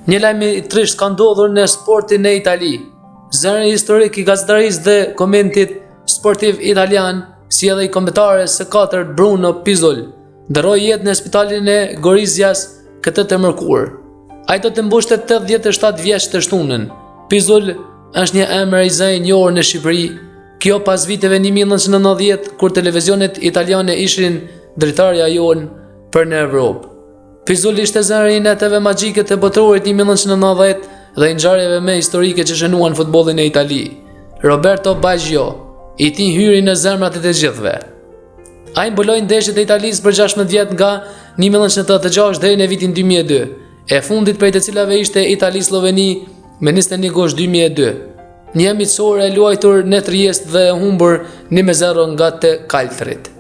Një lajm i trishtë ka ndodhur në sportin në Itali. Zëri historik i gazetarisë dhe komentit sportiv italian, si edhe i kombëtares së katërt Bruno Pizul, ndërroi jetë në spitalin e Gorizias këtë të mërkurë. Ai do të mbushte 87 vjeç të shtunën. Pizul është një emër i zë i njohur në Shqipëri, kjo pas viteve 1990 kur televizionet italiane ishin dritarja jonë për në Evropë. Pizul ishte zëri i netëve magjike të botërorit 1990 dhe i ngjarjeve më historike që shënuan futbollin në Itali. Roberto Baggio, i tij hyri në zemrat e të gjithëve. Ai mbuloi ndeshjet e Italisë për 16 vjet nga 1986 deri në vitin 2002, e fundit prej të cilave ishte Itali-Slloveni me 21 gusht 2002. Një miqësore e luajtur në Triest dhe e humbur 1-0 nga të kaltrit.